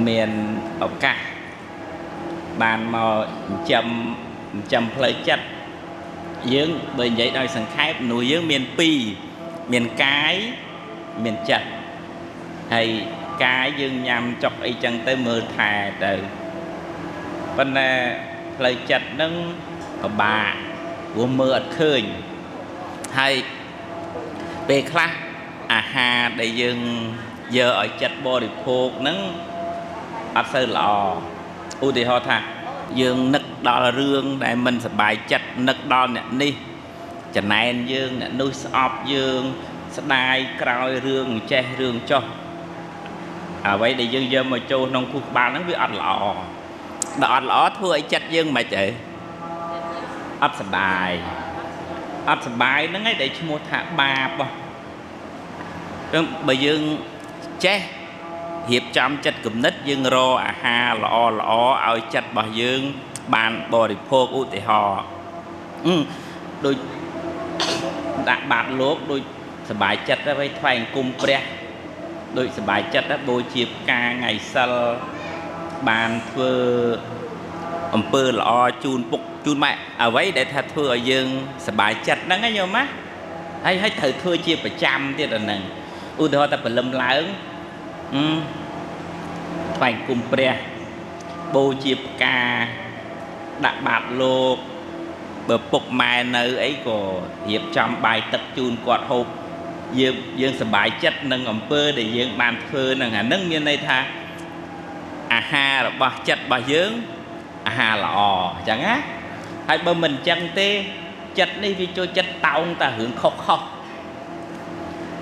មានឱកាសបានមកចិញ្ចឹមចិញ្ចឹមផ្លូវចិត្តយើងបើនិយាយដោយសង្ខេបមនុស្សយើងមានពីរមានកាយមានចិត្តហើយកាយយើងញ៉ាំចុកអីចឹងទៅមើលថែទៅប៉ុន្តែផ្លូវចិត្តហ្នឹងពិបាកព្រោះមើលអត់ឃើញហើយពេលខ្លះអាហារដែលយើងយកឲ្យចិត្តបរិភោគហ្នឹងអត់សូវល្អឧទាហរណ៍ថាយើងនឹកដល់រឿងដែលមិនសប្បាយចិត្តនឹកដល់អ្នកនេះចំណែនយើងអ្នកនោះស្អប់យើងស្ដាយក្រោយរឿងចេះរឿងចោះអ្វីដែលយើងយកមកចូលក្នុងខួរក្បាលហ្នឹងវាអត់ល្អដល់អត់ល្អធ្វើឲ្យចិត្តយើងមិនអីអត់សប្បាយអត់សប្បាយហ្នឹងឯងដែលឈ្មោះថាបាបហ៎ចឹងបើយើងចេះរៀបចំចិត្តគំនិតយើងរកអាហារល្អល្អឲ្យចិត្តរបស់យើងបានបរិភោគឧទាហរណ៍ដូចដាក់បាតលោកដូចសប្បាយចិត្តទៅថ្វាយអង្គមព្រះដូចសប្បាយចិត្តទៅបូជាផ្កាថ្ងៃសិលបានធ្វើអំពើល្អជូនពុកជូនម៉ែអ្វីដែលថាធ្វើឲ្យយើងសប្បាយចិត្តហ្នឹងណាញោមណាហើយត្រូវធ្វើជាប្រចាំទៀតអាហ្នឹងឧទាហរណ៍តែព្រលឹមឡើងថ្វាយអង្គមព្រះបូជាផ្កាដាក់បាតលោកបើពុកម៉ែនៅអីក៏រៀបចំបាយទឹកជូនគាត់ហូបយើងសប្បាយចិត្តនឹងអំពើដែលយើងបានធ្វើហ្នឹងអាហ្នឹងមានន័យថាអាហាររបស់ចិត្តរបស់យើងអាហារល្អអញ្ចឹងណាហើយបើមិនអញ្ចឹងទេចិត្តនេះវាចូលចិត្តតោងតែរឿងខុសៗ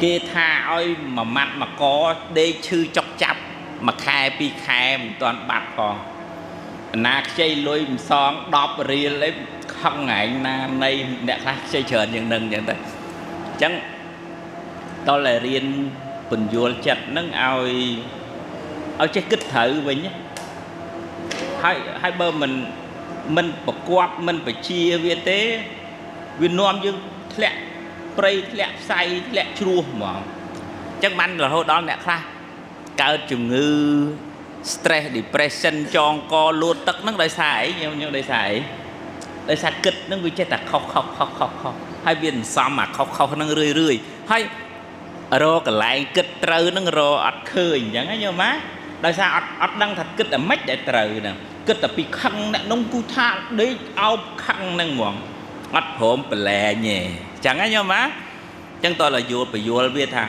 គេថាឲ្យមួយម៉ាត់មួយកដេកឈឺចុកចាប់មួយខែពីរខែមិនទាន់បាត់ផងណាខ្ចីលុយមិនសង10រៀលអីខឹងឯងណានៃអ្នកខ្លះខ្ចីច្រើនជាងនឹងអញ្ចឹងទៅអញ្ចឹងតើតែរៀនពន្យល់ចិត្តហ្នឹងឲ្យចេះគិតត្រូវវិញហើយបើមិនប្រកបមិនបជាវាទេវានាំយើងធ្លាក់ព្រៃធ្លាក់ផ្សៃធ្លាក់ជ្រោះហ្មងអញ្ចឹងបានរហូតដល់អ្នកខ្លះកើតជំងឺ stress depression ចងកលួតទឹកហ្នឹងដោយសារអីខ្ញុំដោយសារអីដោយសារគិតហ្នឹងវាចេះតែខុសខុសខុសខុសខុសហើយវាសន្សំអាខុសខុសហ្នឹងរឿយរឿយហើយរកកន្លែងគិតត្រូវហ្នឹងរកអត់ឃើញអញ្ចឹងណាញោមណាដោយសារអត់ដឹងថាគិតតែម៉េចដែលត្រូវហ្នឹងគិតតែពីខឹងអ្នកនោះគូថាដេកអោបខឹងហ្នឹងហ្មងអត់ព្រមប្រឡែងទេអញ្ចឹងណាញោមណាអញ្ចឹងតើយល់បញ្យល់វាថាឥ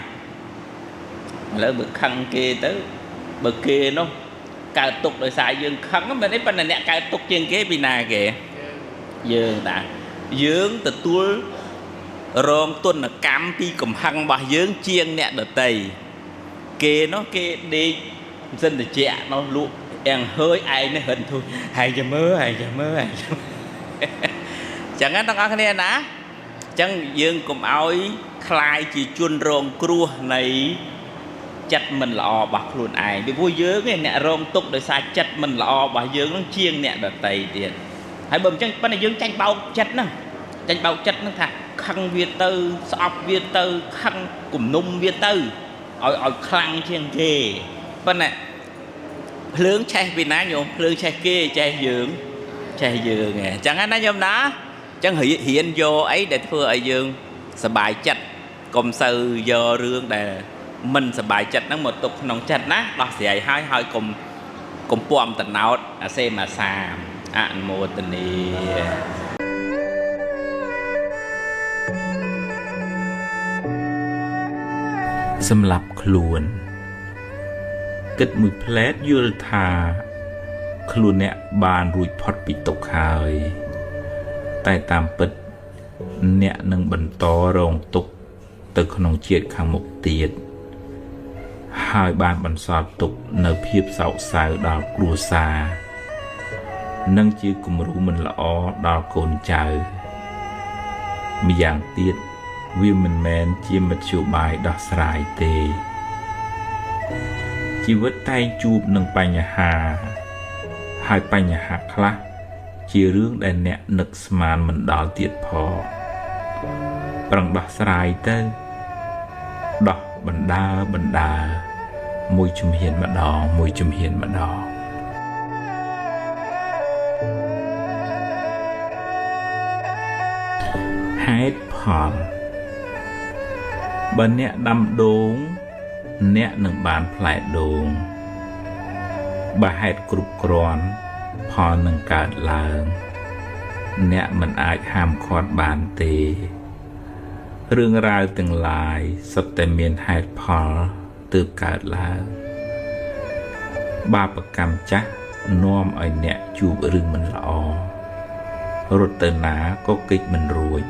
ឡូវបើខឹងគេទៅបើគេនោះកើតទុកដោយសារយើងខឹងមិនទេប៉ុន្តែអ្នកកើតទុកជាងគេពីណាគេយើងតាយើងទទួលរងទនកម្មពីកំហឹងរបស់យើងជាងអ្នកដតីគេនោះគេដេកមិនសិនតិចនោះលក់អៀងហើយឯងនេះរិនធុយហើយចាំមើលហើយចាំមើលហើយចឹងណាទាំងអស់គ្នាណាចឹងយើងកុំឲ្យคลายជាជនរងគ្រោះនៃចិត្តមិនល្អរបស់ខ្លួនឯងពីព្រោះយើងឯងអ្នករងទុក្ខដោយសារចិត្តមិនល្អរបស់យើងនឹងជាងអ្នកដតីទៀតហើយបើមិនចឹងប៉ុន្តែយើងចាញ់បោកចិត្តហ្នឹងចាញ់បោកចិត្តហ្នឹងថាខឹងវាទៅស្អប់វាទៅខឹងគំនុំវាទៅឲ្យខ្លាំងជាងគេប៉ុន្តែភ្លើងឆេះពីណាញោមភ្លើងឆេះគេឆេះយើងឆេះយើងឯងចឹងណាញោមណាចឹងរៀនយកអីដែលធ្វើឲ្យយើងសប្បាយចិត្តកុំសូវយករឿងដែលមិនសប្បាយចិត្តហ្នឹងមកទុកក្នុងចិត្តណាដោះស្រាយហើយហើយកុំពំតណោតអាសេមាសាមអនុមោទនីសម្រាប់ខ្លួនគិតមួយផ្លែតយល់ថាខ្លួនអ្នកបានរួចផុតពីទុក្ខហើយតែតាមពិតអ្នកនឹងបន្តរងទុក្ខទៅក្នុងជាតិខាងមុខទៀតហើយបានបន្សល់ទុកនៅភាពសោកសៅដល់គ្រួសារនិងជាគំរូមិនល្អដល់កូនចៅម្យ៉ាងទៀតវាមិនមែនជាមធ្យោបាយដោះស្រាយទេជីវិតតែងជួបនឹងបញ្ហាហើយបញ្ហាខ្លះជារឿងដែលអ្នកនឹកស្មានមិនដល់ទៀតផងប្រឹងដោះស្រាយទៅដោះបណ្ដើបណ្ដើ មួយជំហានម្ដងមួយជំហានម្ដងហេតុផលបើអ្នកដាំដូងអ្នកនឹងបានផ្លែដូងបើហេតុគ្រប់គ្រាន់ផលនឹងកើតឡើងអ្នកមិនអាចហាមឃាត់បានទេរឿងរ៉ាវទាំងឡាយសុទ្ធតែមានហេតុផលទើបកើតឡើងបាបកម្មចាស់នាំឲ្យអ្នកជួបរឿងមិនល្អរត់ទៅណាក៏គេចមិនរួច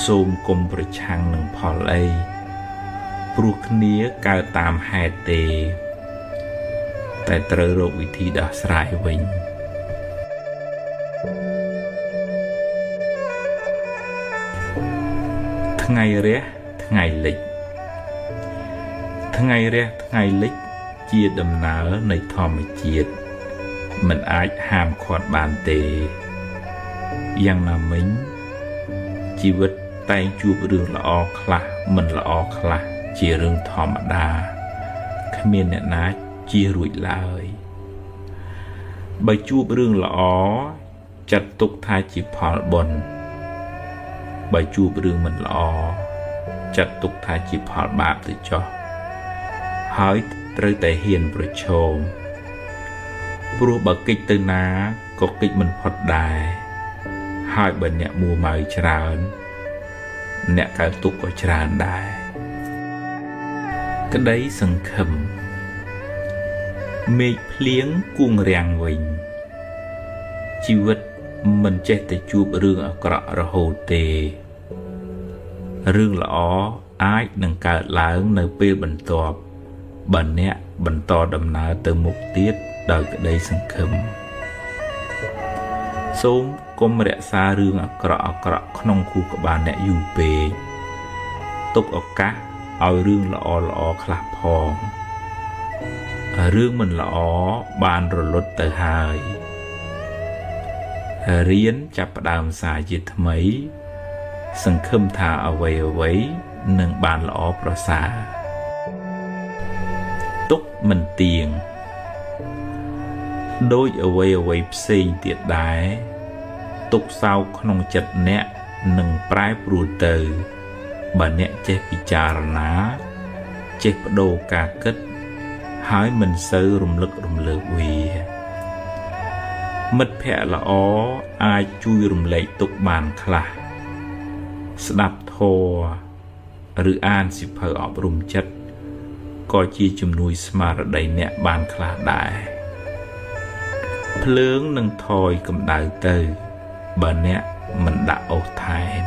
សូមគុំប្រឆាំងនឹងផលអីព្រោះគ្នាកើតតាមហេតុទេតែត្រូវរកវិធីដោះស្រាយវិញថ្ងៃរះថ្ងៃលិចថ្ងៃរះថ្ងៃលិចជាដំណើរនៃធម្មជាតិមិនអាចហាមឃាត់បានទេយ៉ាងណាមិញជីវិតតែងជួបរឿងល្អខ្លះមិនល្អខ្លះជារឿងធម្មតាគ្មានអ្នកណាជៀសរួចឡើយបើជួបរឿងល្អចាត់ទុកថាជាផលបុណ្យបើជួបរឿងមិនល្អចាត់ទុកថាជាផលបាបទៅចុះហើយត្រូវតែហ៊ានប្រឈមព្រោះបើគេចទៅណាក៏គេចមិនផុតដែរហើយបើអ្នកមួម៉ៅច្រើនអ្នកកើតទុក្ខក៏ច្រើនដែរក្តីសង្ឃឹមមេឃភ្លៀងគួងរាំងវិញជីវិតមិនចេះតែជួបរឿងអាក្រក់រហូតទេរឿងល្អអាចនឹងកើតឡើងនៅពេលបន្ទាប់បើអ្នកបន្តដំណើរទៅមុខទៀតដោយក្តីសង្ឃឹមសូមកុំរក្សារឿងអាក្រក់ក្នុងខួរក្បាលអ្នកយូរពេកទុកឱកាសឲ្យរឿងល្អៗខ្លះផងរឿងមិនល្អបានរលត់ទៅហើយរៀនចាប់ផ្ដើមសារជាថ្មីសង្ឃឹមថាអ្វីៗនឹងបានល្អប្រសើរទុកមិនទៀងដូចអ្វីៗផ្សេងទៀតដែរទុកសោកក្នុងចិត្តអ្នកនឹងប្រែប្រួលទៅបើអ្នកចេះពិចារណាចេះប្ដូរការគិតហើយមិនសូវរំលឹករំលើកវាមិត្តភក្តិល្អអាចជួយរំលែកទុក្ខបានខ្លះស្ដាប់ធម៌ឬអានសៀវភៅអប់រំចិត្តក៏ជាជំនួយស្មារតីអ្នកបានខ្លះដែរភ្លើងនឹងថយកម្ដៅទៅបើអ្នកមិនដាក់អូសថែម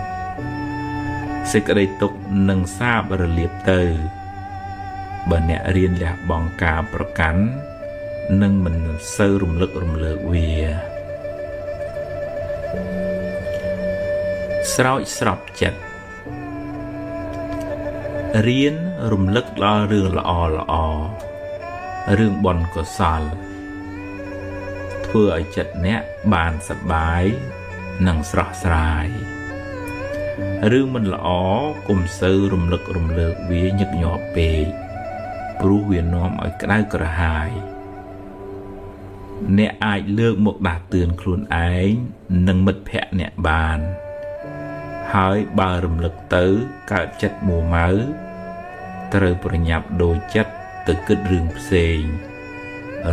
សេចក្តីទុក្ខនឹងសាបរលាបទៅបើអ្នករៀនលះបង់ការប្រកាន់និងមិនសូវរំលឹករំលើកវាស្រោចស្រពចិត្តរៀនរំលឹកដល់រឿងល្អរឿងបុណ្យកុសលធ្វើឲ្យចិត្តអ្នកបានសប្បាយនិងស្រស់ស្រាយរឿងមិនល្អកុំសូវរំលឹករំលើកវាញឹកញាប់ពេកព្រោះវានាំឲ្យក្តៅក្រហាយអ្នកអាចលើកមកដាស់តឿនខ្លួនឯងនិងមិត្តភក្តិអ្នកបានហើយបើរំលឹកទៅកើតចិត្តមួម៉ៅត្រូវប្រញាប់ដូរចិត្តទៅគិតរឿងផ្សេង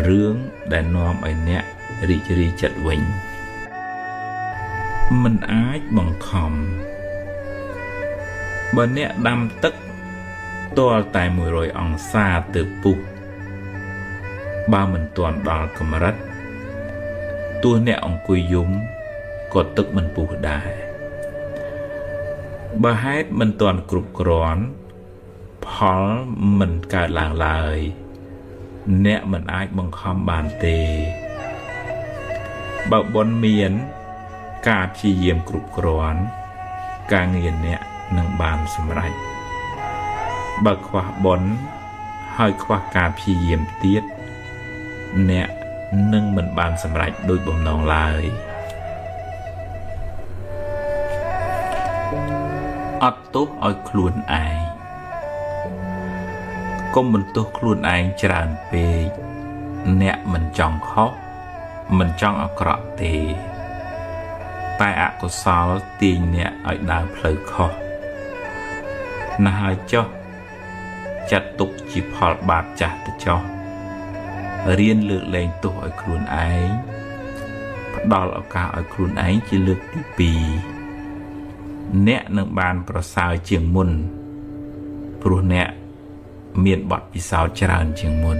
រឿងដែលនាំឲ្យអ្នករីករាយចិត្តវិញមិនអាចបង្ខំបើអ្នកដាំទឹកទាល់តែ100អង្សាទើបពុះបើមិនទាន់ដល់កម្រិតទោះអ្នកអង្គុយយំក៏ទឹកមិនពុះដែរបើហេតុមិនទាន់គ្រប់គ្រាន់ផលមិនកើតឡើងឡើយអ្នកមិនអាចបង្ខំបានទេបើបុណ្យមានការព្យាយាមគ្រប់គ្រាន់ការងារអ្នកនឹងបានសម្រេចបើខ្វះបុណ្យហើយខ្វះការព្យាយាមទៀតអ្នកនឹងមិនបានសម្រេចដូចបំណងឡើយអត់ទោសឲ្យខ្លួនឯង កុំបន្ទោសខ្លួនឯងច្រើនពេកអ្នកមិនចង់ខុសមិនចង់អាក្រក់ទេតែអកុសលទាញអ្នកឲ្យដើរផ្លូវខុសណាស់ហើយចុះចាត់ទុកជាផលបាបចាស់ទៅចុះរៀនលើកលែងទោសឲ្យខ្លួនឯងផ្ដល់ឱកាសឲ្យខ្លួនឯងជាលើកទី2អ្នកនឹងបានប្រសើរជាងមុនព្រោះអ្នកមានបទពិសោធន៍ច្រើនជាងមុន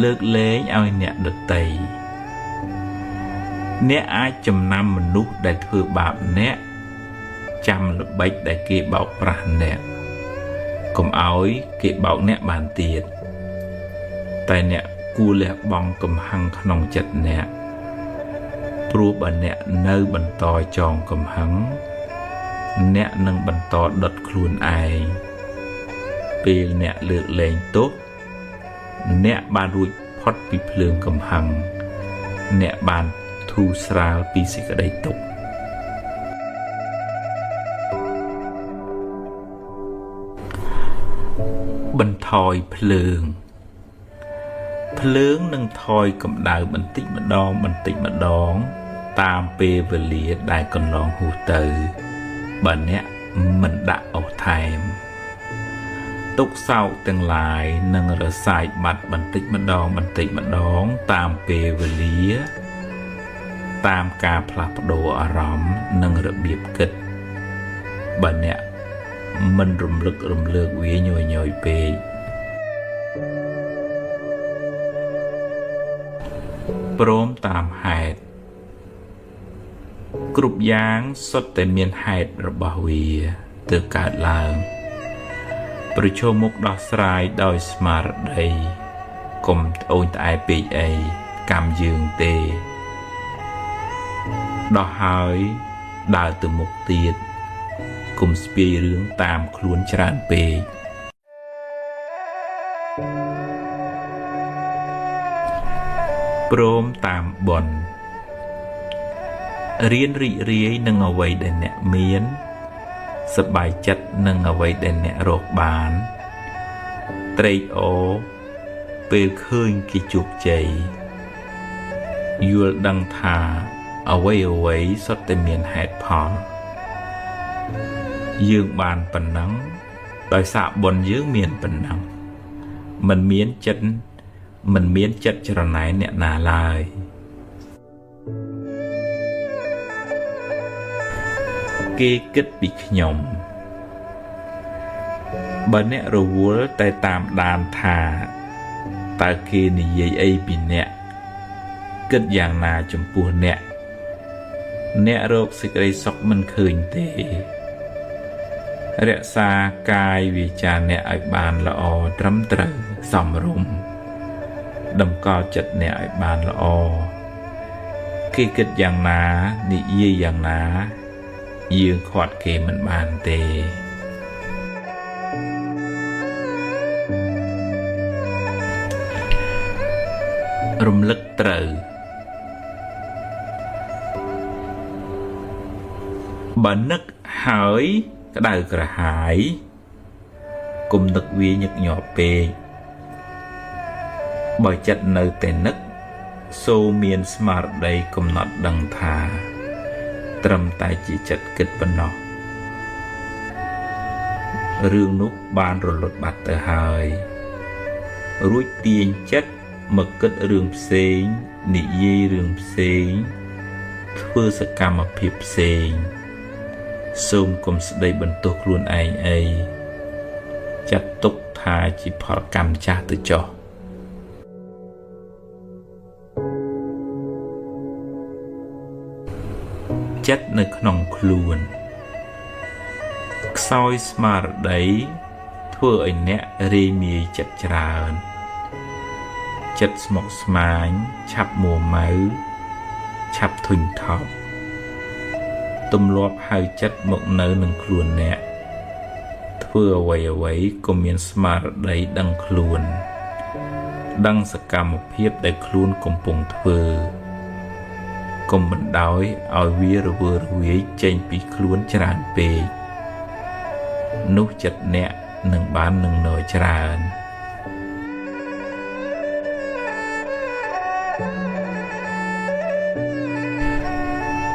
លើកលែងឲ្យអ្នកដទៃអ្នកអាចចំណាំមនុស្សដែលធ្វើបាបអ្នកចាំល្បិចដែលគេបោកប្រាស់អ្នកកុំឲ្យគេបោកអ្នកបានទៀតតែអ្នកគួរលះបង់កំហឹងក្នុងចិត្តអ្នកព្រោះបើអ្នកនៅបន្តចងកំហឹងអ្នកនឹងបន្តដុតខ្លួនឯងពេលអ្នកលើកលែងទោសអ្នកបានរួចផុតពីភ្លើងកំហឹងអ្នកបានធូរស្រាលពីសេចក្តីទុក្ខបន្ថយភ្លើងភ្លើងនឹងថយកម្ដៅបន្តិចម្ដងបន្តិចម្ដងតាមពេលវេលាដែលកន្លងហួសទៅបើអ្នកមិនដាក់អុសថែមទុក្ខសោកទាំងឡាយនឹងរសាយបាត់បន្តិចម្ដងបន្តិចម្ដងតាមពេលវេលាតាមការផ្លាស់ប្ដូរអារម្មណ៍និងរបៀបគិតបើអ្នកមិនរំលឹករំលើកវាញយញយពេកព្រមតាមហេតុគ្រប់យ៉ាងសុទ្ធតែមានហេតុរបស់វាទើបកើតឡើងប្រឈមមុខដោះស្រាយដោយស្មារតីកុំត្អូញត្អែពេកអីកម្មយើងទេដោះហើយដើរទៅមុខទៀតកុំស្ពាយរឿងតាមខ្លួនច្រើនពេកព្រមតាមបុណ្យរៀនរីករាយនឹងអ្វីដែលអ្នកមានសប្បាយចិត្តនឹងអ្វីដែលអ្នករកបានត្រេកអរពេលឃើញគេជោគជ័យយល់ដឹងថាអ្វីអ្វីសុទ្ធតែមានហេតុផលយើងបានប៉ុណ្ណឹងដោយសារបុណ្យយើងមានប៉ុណ្ណឹងមិនមានចិត្តមិនមានចិត្តច្រណែនអ្នកណាឡើយគេគិតពីខ្ញុំបើអ្នករវល់តែតាមដានថាតើគេនិយាយអីពីអ្នកគិតយ៉ាងណាចំពោះអ្នកអ្នករកសេចក្តីសុខមិនឃើញទេរក្សាកាយវាចាអ្នកឲ្យបានល្អត្រឹមត្រូវសមរម្យតម្កល់ចិត្តអ្នកឲ្យបានល្អគេគិតយ៉ាងណានិយាយយ៉ាងណាយើងខាត់គេមិនបានទេរំលឹកត្រូវបើនឹកហើយក្តៅក្រហាយគុំនឹកវាញឹកញាប់ពេកបើចិត្តនៅតែនឹកសូមមានស្មារតីកំណត់ដឹងថាត្រឹមតែជាចិត្តគិតប៉ុណ្ណោះរឿងនោះបានរលត់បាត់ទៅហើយរួចទាញចិត្តមកគិតរឿងផ្សេងនិយាយរឿងផ្សេងធ្វើសកម្មភាពផ្សេងសូមកុំស្ដីបន្ទោសខ្លួនឯងអីចាត់ទុកថាជាផលកម្មចាស់ទៅចុះចិត្តនៅក្នុងខ្លួនខ្សោយស្មារតីធ្វើឲ្យអ្នករាយមាយចិត្តច្រើនចិត្តស្មុគស្មាញឆាប់មួម៉ៅឆាប់ធុញថប់ទម្លាប់ហៅចិត្តមកនៅនឹងខ្លួនអ្នកធ្វើអ្វីអ្វីក៏មានស្មារតីដឹងខ្លួនដឹងសកម្មភាពដែលខ្លួនកំពុងធ្វើ កុំបណ្ដោយឲ្យវារវើរវាយចេញពីខ្លួនច្រើនពេកនោះចិត្តអ្នកនឹងបាននឹងនច្រើន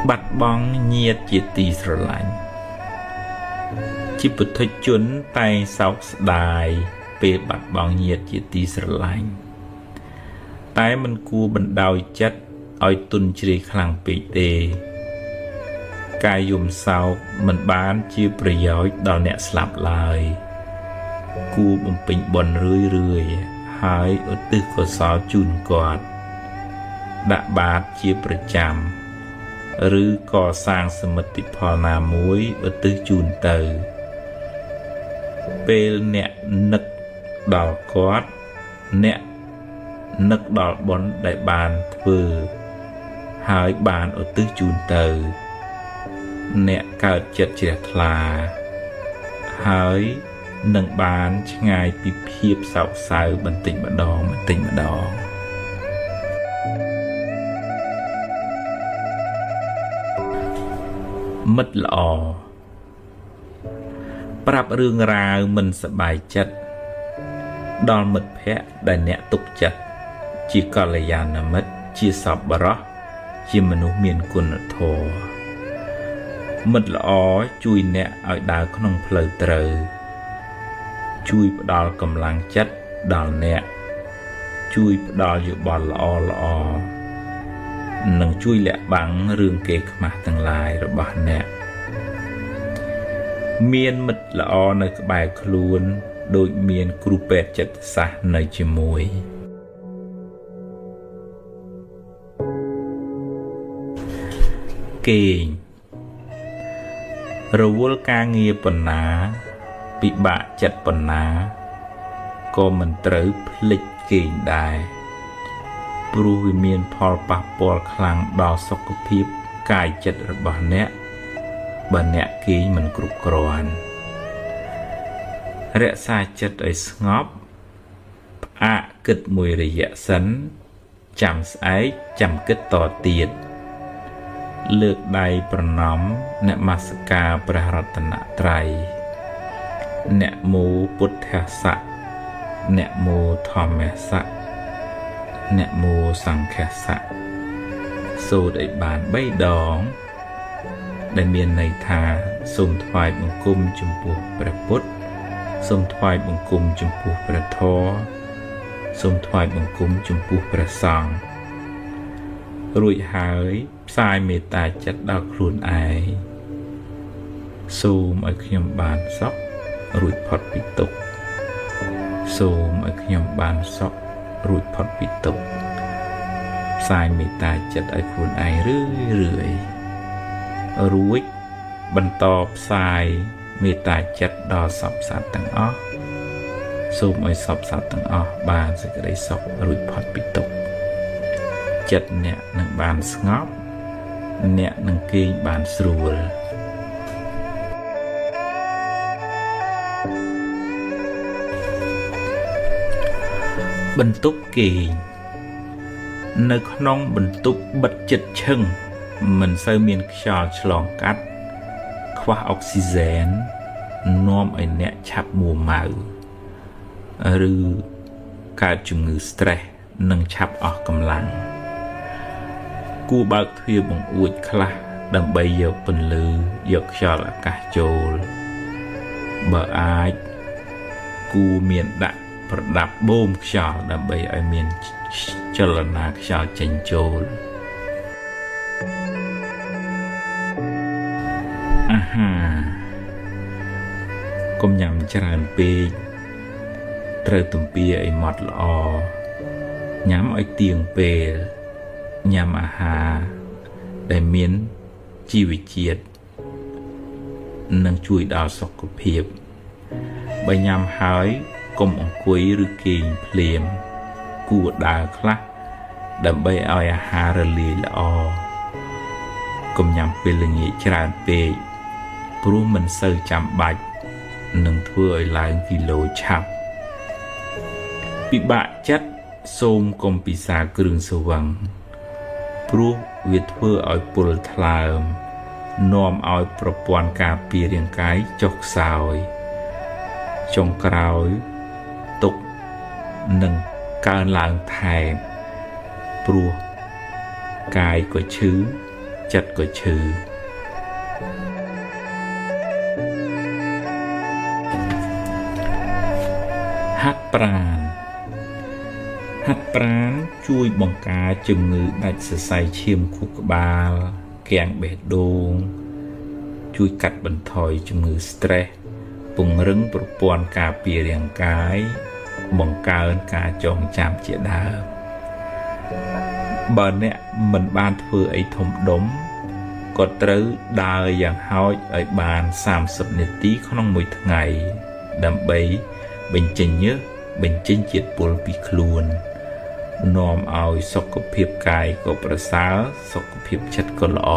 បាត់បង់ញាតិជាទីស្រឡាញ់ជាពុទ្ធជនតែងសោកស្ដាយពេលបាត់បង់ញាតិជាទីស្រឡាញ់តែមិនគួរបណ្ដោយចិត្តឲ្យទន់ជ្រាយខ្លាំងពេកទេការយំសោកមិនបានជាប្រយោជន៍ដល់អ្នកស្លាប់ឡើយគួរបំពេញបុណ្យរឿយៗហើយឧទ្ទិសកុសលជូនគាត់ដាក់បាតជាប្រចាំឬកសាងសមិទ្ធផលណាមួយឧទ្ទិសជូនទៅពេលអ្នកនឹកដល់គាត់អ្នកនឹកដល់បុណ្យដែលបានធ្វើហើយបានឧទ្ទិសជូនទៅអ្នកកើតចិត្តជ្រះថ្លាហើយនឹងបានឆ្ងាយពីភាពសោកសៅបន្តិចម្ដងបន្តិចម្ដងមិត្តល្អប្រាប់រឿងរ៉ាវមិនសប្បាយចិត្តដល់មិត្តភក្តិដែលអ្នកទុកចិត្តជាកល្យាណមិត្តជាសប្បុរសជាមនុស្សមានគុណធម៌មិត្តល្អជួយអ្នកឲ្យដើរក្នុងផ្លូវត្រូវជួយផ្ដល់កម្លាំងចិត្តដល់អ្នកជួយផ្ដល់យោបល់ល្អល្អនិងជួយលាក់បាំងរឿងគេខ្មាស់ទាំងឡាយរបស់អ្នកមានមិត្តល្អនៅក្បែរខ្លួនដូចមានគ្រូពេទ្យចិត្តសាស្ត្រនៅជាមួយគេងរវល់ការងារប៉ុណ្ណាពិបាកចិត្តប៉ុណ្ណាក៏មិនត្រូវភ្លេចគេងដែរព្រោះវាមានផលប៉ះពាល់ខ្លាំងដល់សុខភាពកាយចិត្តរបស់អ្នកបើអ្នកគេងមិនគ្រប់គ្រាន់រក្សាចិត្តឲ្យស្ងប់ផ្អាកគិតមួយរយៈសិនចាំស្អែកចាំគិតតទៀតលើកដៃប្រណម្យនមស្ការព្រះរតនត្រ័យនមោពុទ្ធស្សៈនមោធម្មស្សៈនមោសង្ឃស្សៈសូត្រឲ្យបាន3ដងដែលមានន័យថាសូមថ្វាយបង្គំចំពោះព្រះពុទ្ធសូមថ្វាយបង្គំចំពោះព្រះធម៌សូមថ្វាយបង្គំចំពោះព្រះសង្ឃរួចហើយផ្សាយមេត្តាចិត្តដល់ខ្លួនឯងសូមឲ្យខ្ញុំបានសុខរួចផុតពីទុក្ខសូមឲ្យខ្ញុំបានសុខរួចផុតពីទុក្ខផ្សាយមេត្តាចិត្តឲ្យខ្លួនឯងរឿយៗរួចបន្តផ្សាយមេត្តាចិត្តដល់សព្វសត្វទាំងអស់សូមឲ្យសព្វសត្វទាំងអស់បានសេចក្តីសុខរួចផុតពីទុក្ខចិត្តអ្នកនឹងបានស្ងប់អ្នកនឹងគេងបានស្រួលបន្ទប់គេងនៅក្នុងបន្ទប់បិទចិត្តឈឹងមិនសូវមានខ្យល់ឆ្លងកាត់ខ្វះអុកស៊ីហ្សែននាំឲ្យអ្នកឆាប់មួម៉ៅឬកើតជំងឺ stress និងឆាប់អស់កម្លាំងគួរបើកទ្វារបង្អួចខ្លះដើម្បីយកពន្លឺយកខ្យល់អាកាសចូលបើអាចគួរមានដាក់ប្រដាប់បូមខ្យល់ដើម្បីឲ្យមានចលនាខ្យល់ចេញចូលអាហារកុំញ៉ាំច្រើនពេកត្រូវទំពាឲ្យម៉ត់ល្អញ៉ាំឲ្យទៀងពេលញ៉ាំអាហារដែលមានជីវជាតិនឹងជួយដល់សុខភាពបើញ៉ាំហើយកុំអង្គុយឬគេងភ្លាមគួរដើរខ្លះដើម្បីឲ្យអាហាររលាយល្អកុំញ៉ាំពេលល្ងាចច្រើនពេកព្រោះមិនសូវចាំបាច់នឹងធ្វើឲ្យឡើងគីឡូឆាប់ពិបាកចិត្តសូមកុំពិសាគ្រឿងស្រវឹង ព្រោះវាធ្វើឲ្យពុលថ្លើមនាំឲ្យប្រព័ន្ធការពាររាងកាយចុះខ្សោយចុងក្រោយទុក្ខនឹងកើនឡើងថែមព្រោះកាយក៏ឈឺចិត្តក៏ឈឺហាត់ប្រាណហាត់ប្រាណជួយបង្ការជំងឺដាច់សរសៃឈាមខួរក្បាលគាំងបេះដូងជួយកាត់បន្ថយជំងឺ stress ពង្រឹងប្រព័ន្ធការពាររាងកាយបង្កើនការចងចាំជាដើមបើអ្នកមិនបានធ្វើអីធំដុំក៏ត្រូវដើរយ៉ាងហោចឲ្យបាន30នាទីក្នុងមួយថ្ងៃដើម្បីបញ្ចេញញើសបញ្ចេញជាតិពុលពីខ្លួននាំឲ្យសុខភាពកាយក៏ប្រសើរសុខភាពចិត្តក៏ល្អ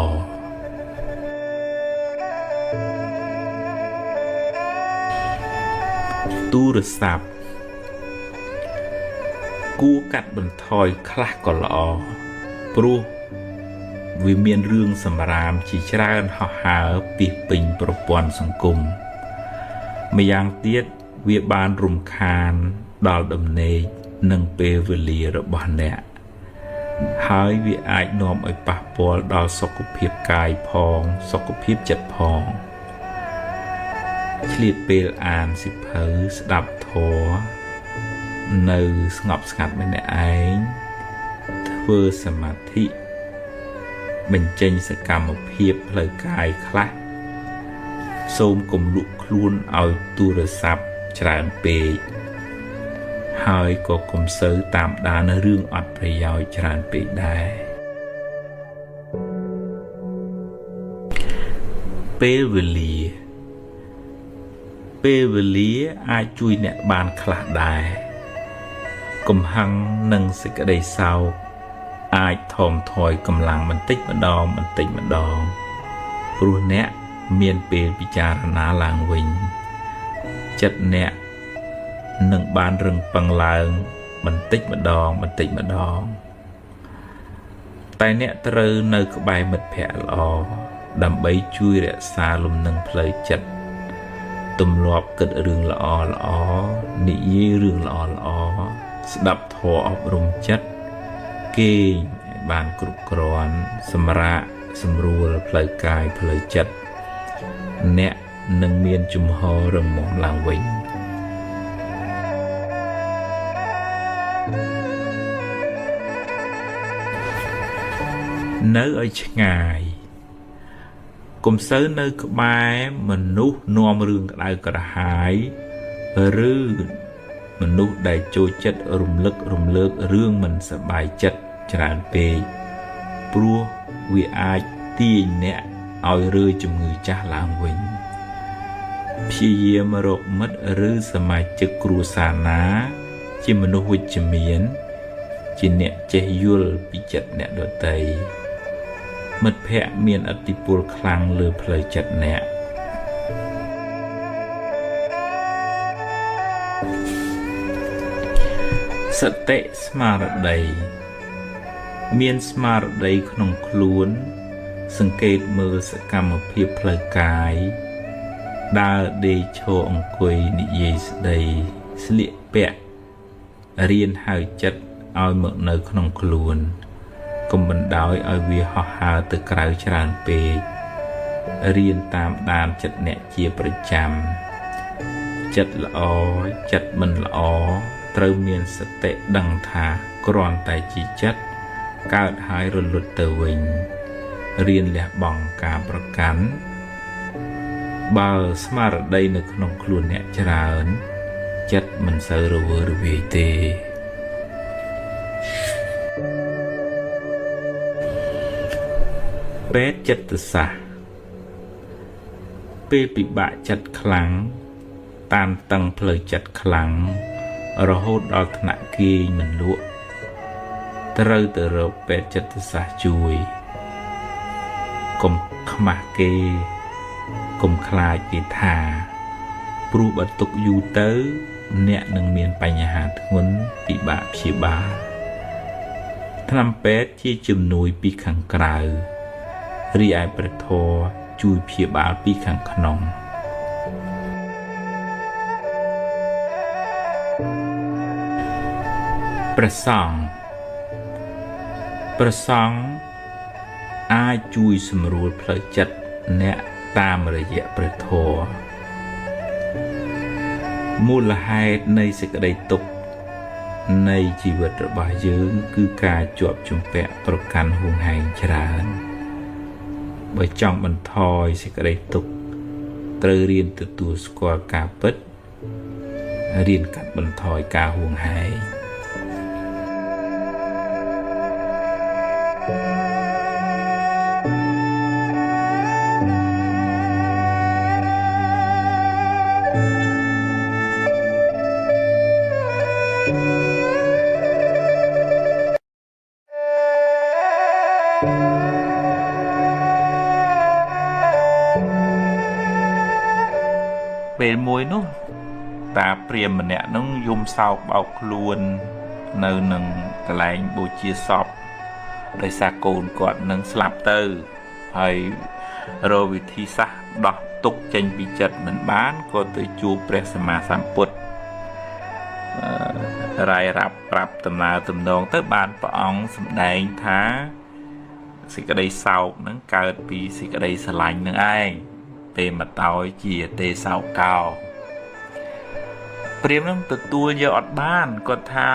ទូរស័ព្ទគួរកាត់បន្ថយខ្លះក៏ល្អព្រោះវាមានរឿងសម្រាមជាច្រើនហោះហើរពាសពេញប្រព័ន្ធសង្គមម្យ៉ាងទៀតវាបានរំខានដល់ដំណេកនិងពេលវេលារបស់អ្នកហើយវាអាចនាំឲ្យប៉ះពាល់ដល់សុខភាពកាយផងសុខភាពចិត្តផងឆ្លៀតពេលអានសៀវភៅស្ដាប់ធម៌នៅស្ងប់ស្ងាត់ម្នាក់ឯងធ្វើសមាធិបញ្ចេញសកម្មភាពផ្លូវកាយខ្លះសូមកុំលក់ខ្លួនឲ្យទូរស័ព្ទច្រើនពេកហើយក៏កុំសូវតាមដានរឿងអត់ប្រយោជន៍ច្រើនពេកដែរពេលវេលាអាចជួយអ្នកបានខ្លះដែរកំហឹងនិងសេចក្តីសោកអាចថមថយកម្លាំងបន្តិចម្ដងបន្តិចម្ដងព្រោះអ្នកមានពេលពិចារណាឡើងវិញចិត្តអ្នកនឹងបានរឹងប៉ឹងឡើងបន្តិចម្ដងបន្តិចម្ដងតែអ្នកត្រូវនៅក្បែរមិត្តភក្តិល្អដើម្បីជួយរក្សាលំនឹងផ្លូវចិត្តទម្លាប់គិតរឿងល្អល្អនិយាយរឿងល្អល្អស្ដាប់ធម៌អប់រំចិត្តគេងឲ្យបានគ្រប់គ្រាន់សម្រាកសម្រួលផ្លូវកាយផ្លូវចិត្តអ្នកនឹងមានជំហររឹងមាំឡើងវិញនៅឲ្យឆ្ងាយកុំសូវនៅក្បែរមនុស្សនាំរឿងក្តៅក្រហាយឬមនុស្សដែលចូលចិត្តរំលឹករំលើករឿងមិនសប្បាយចិត្តច្រើនពេកព្រោះវាអាចទាញអ្នកឲ្យរើជំងឺចាស់ឡើងវិញព្យាយាមរកមិត្តឬសមាជិកគ្រួសារណាជាមនុស្សវិជ្ជមានជាអ្នកចេះយល់ពីចិត្តអ្នកដទៃមិត្តភក្តិមានឥទ្ធិពលខ្លាំងលើផ្លូវចិត្តអ្នកសតិស្មារតីមានស្មារតីក្នុងខ្លួនសង្កេតមើលសកម្មភាពផ្លូវកាយដើរដេកឈរអង្គុយនិយាយស្ដីស្លៀកពាក់រៀនហៅចិត្តឲ្យមកនៅក្នុងខ្លួនកុំបណ្ដោយឲ្យវាហោះហើរទៅក្រៅច្រើនពេករៀនតាមដានចិត្តអ្នកជាប្រចាំចិត្តល្អចិត្តមិនល្អត្រូវមានសតិដឹងថាគ្រាន់តែជាចិត្តកើតហើយរលត់ទៅវិញរៀនលះបង់ការប្រកាន់បើស្មារតីនៅក្នុងខ្លួនអ្នកច្រើនចិត្តមិនសូវរវើរវាយទេពេទ្យចិត្តសាស្ត្រពេលពិបាកចិត្តខ្លាំងតាមតឹងផ្លូវចិត្តខ្លាំងរហូតដល់ថ្នាក់គេងមិនលក់ត្រូវទៅរកពេទ្យចិត្តសាស្ត្រជួយកុំខ្មាស់គេកុំខ្លាចគេថាព្រោះបើទុកយូរទៅអ្នកនឹងមានបញ្ហាធ្ងន់ពិបាកព្យាបាល ថ្នាំពេទ្យជាជំនួយពីខាងក្រៅរីឯព្រះធម៌ជួយព្យាបាលពីខាងក្នុងព្រះសង្ឃព្រះសង្ឃអាចជួយសម្រួលផ្លូវចិត្តអ្នកតាមរយៈព្រះធម៌មូលហេតុនៃសេចក្តីទុក្ខនៃជីវិតរបស់យើងគឺការជាប់ជំពាក់ប្រកាន់ហួងហែងច្រើនបើចង់បន្ថយសេចក្តីទុក្ខត្រូវរៀនទទួលស្គាល់ការពិតរៀនកាត់បន្ថយការហួងហែងពេលមួយនោះតាព្រាហ្មណ៍ម្នាក់នោះយំសោកបោកខ្លួននៅនឹងកន្លែងបូជាសពដោយសារកូនគាត់នឹងស្លាប់ទៅហើយរកវិធីសាស្ត្រដោះទុក្ខចេញពីចិត្តមិនបានក៏ទៅជួបព្រះសម្មាសម្ពុទ្ធរាយរាប់ប្រាប់ដំណើរទំនងទៅបានព្រះអង្គសម្ដែងថាសេចក្តីសោកនឹងកើតពីសេចក្តីស្រឡាញ់នឹងឯងទេមតោជាទេសោកោព្រាហ្មណ៍នឹងទទួលយកអត់បានគាត់ថា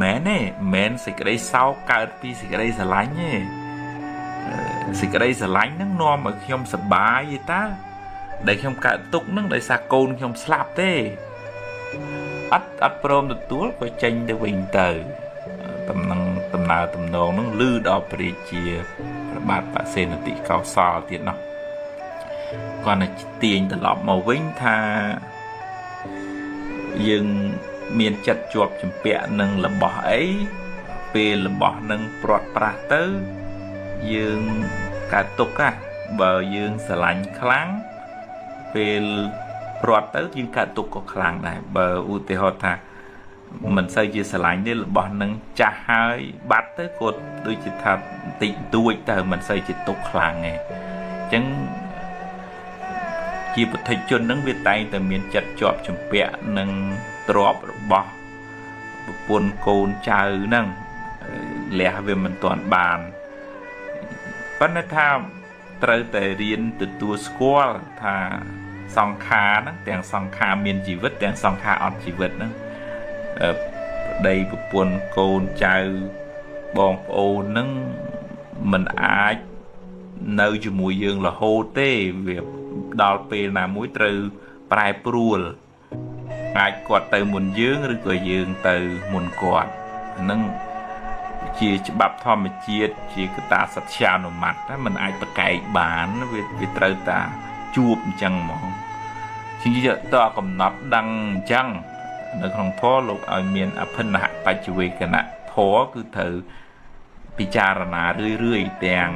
មែនទេមែនសេចក្តីសោកកើតពីសេចក្តីស្រឡាញ់ទេសេចក្តីស្រឡាញ់នឹងនាំឲ្យខ្ញុំសប្បាយទេតាដែលខ្ញុំកើតទុក្ខនឹងដោយសារកូនខ្ញុំស្លាប់ទេអត់ព្រមទទួលក៏ចេញទៅវិញទៅតំណងដំណើរទំនងនឹងលឺដល់ព្រះរាជាព្រះបាទបសេនតិកោសលទៀតនោះគាត់នឹងទាញត្រឡប់មកវិញថាយើងមានចិត្តជាប់ជំពាក់នឹងរបស់អីពេលរបស់នឹងព្រាត់ប្រាសទៅយើងកើតទុក្ខបើយើងស្រឡាញ់ខ្លាំងពេលព្រាត់ទៅយើងកើតទុក្ខក៏ខ្លាំងដែរបើឧទាហរណ៍ថាមិនសូវជាស្រឡាញ់ទេរបស់នឹងចាស់ហើយបាត់ទៅគាត់ដូចជាថាតិចតួចទៅមិនសូវជាទុក្ខខ្លាំងទេអញ្ចឹងជាពុទ្ធជននឹងវាតែងតែមានចិត្តជាប់ជំពាក់នឹងទ្រព្យរបស់ប្រពន្ធកូនចៅហ្នឹងលះវាមិនទាន់បានប៉ុន្តែថាត្រូវតែរៀនទទួលស្គាល់ថាសង្ខារហ្នឹងទាំងសង្ខារមានជីវិតទាំងសង្ខារអត់ជីវិតហ្នឹងប្តីប្រពន្ធកូនចៅបងប្អូនហ្នឹងមិនអាចនៅជាមួយយើងរហូតទេវាដល់ពេលណាមួយត្រូវប្រែប្រួលអាចគាត់ទៅមុនយើងឬក៏យើងទៅមុនគាត់ហ្នឹងជាច្បាប់ធម្មជាតិជាកត្តាសត្យានុម័តណាมันអាចប្រកែកបានវាត្រូវតាជួបអញ្ចឹងហ្មងជាតើកំណត់ដឹងអញ្ចឹងនៅក្នុងធម៌លោកឲ្យមានអភិនហបច្ចវេកណៈធម៌គឺត្រូវពិចារណារឿយៗទាំង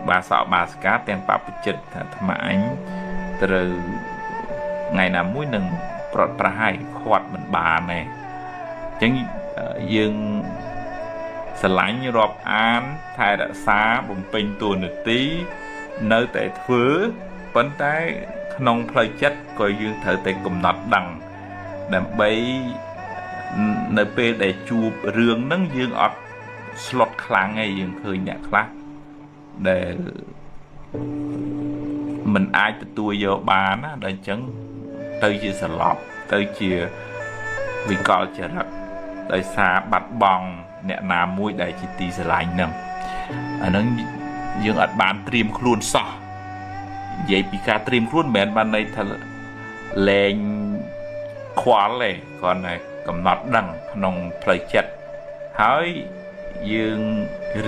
បាសកបាសិកាទាំងបព្វជិតថាអាត្មាអញត្រូវថ្ងៃណាមួយនឹងប្រត់ប្រហាយខាត់មិនបានទេអញ្ចឹងយើងស្រឡាញ់រាប់អានថែរក្សាបំពេញតួនាទីនៅតែធ្វើប៉ុន្តែក្នុងផ្លូវចិត្តក៏យើងត្រូវតែកំណត់ដឹងដើម្បីនៅពេលដែលជួបរឿងហ្នឹងយើងអត់ស្លុតខ្លាំងទេយើងឃើញអ្នកខ្លះដែលមិនអាចទទួលយកបានណាដល់អញ្ចឹងទៅជាសន្លប់ទៅជាវិកលចរិតដោយសារបាត់បង់អ្នកណាមួយដែលជាទីស្រឡាញ់ហ្នឹងអាហ្នឹងយើងអត់បានត្រៀមខ្លួនសោះនិយាយពីការត្រៀមខ្លួនមិនមែនបានន័យថាលែងខ្វល់ទេគ្រាន់តែកំណត់ដឹងក្នុងផ្លូវចិត្តហើយយើង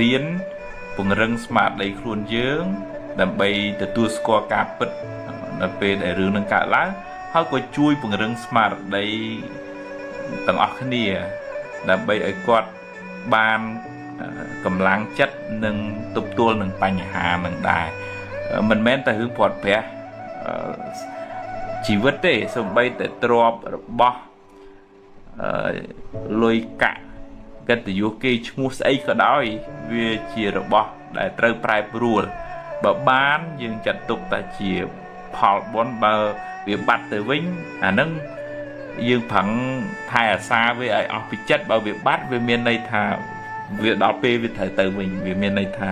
រៀនពង្រឹងស្មារតីខ្លួនយើងដើម្បីទទួលស្គាល់ការពិតនៅពេលដែលរឿងនឹងកើតឡើងហើយក៏ជួយពង្រឹងស្មារតីទាំងអស់គ្នាដើម្បីឲ្យគាត់បានកម្លាំងចិត្តនិងទប់ទល់នឹងបញ្ហានឹងដែរមិនមែនតែរឿងព្រាត់ប្រាសជីវិតទេសូម្បីតែទ្រព្យរបស់លុយកាក់ កិត្តិយសគេឈ្មោះស្អីក៏ដោយវាជារបស់ដែលត្រូវប្រែប្រួលបើបានយើងចាត់ទុកតែជាផលបុណ្យបើវាបាត់ទៅវិញអាហ្នឹងយើងប្រឹងថែអាសាវាឲ្យអស់ពីចិត្តបើវាបាត់វាមានន័យថាវាដល់ពេលវាត្រូវទៅវិញវាមានន័យថា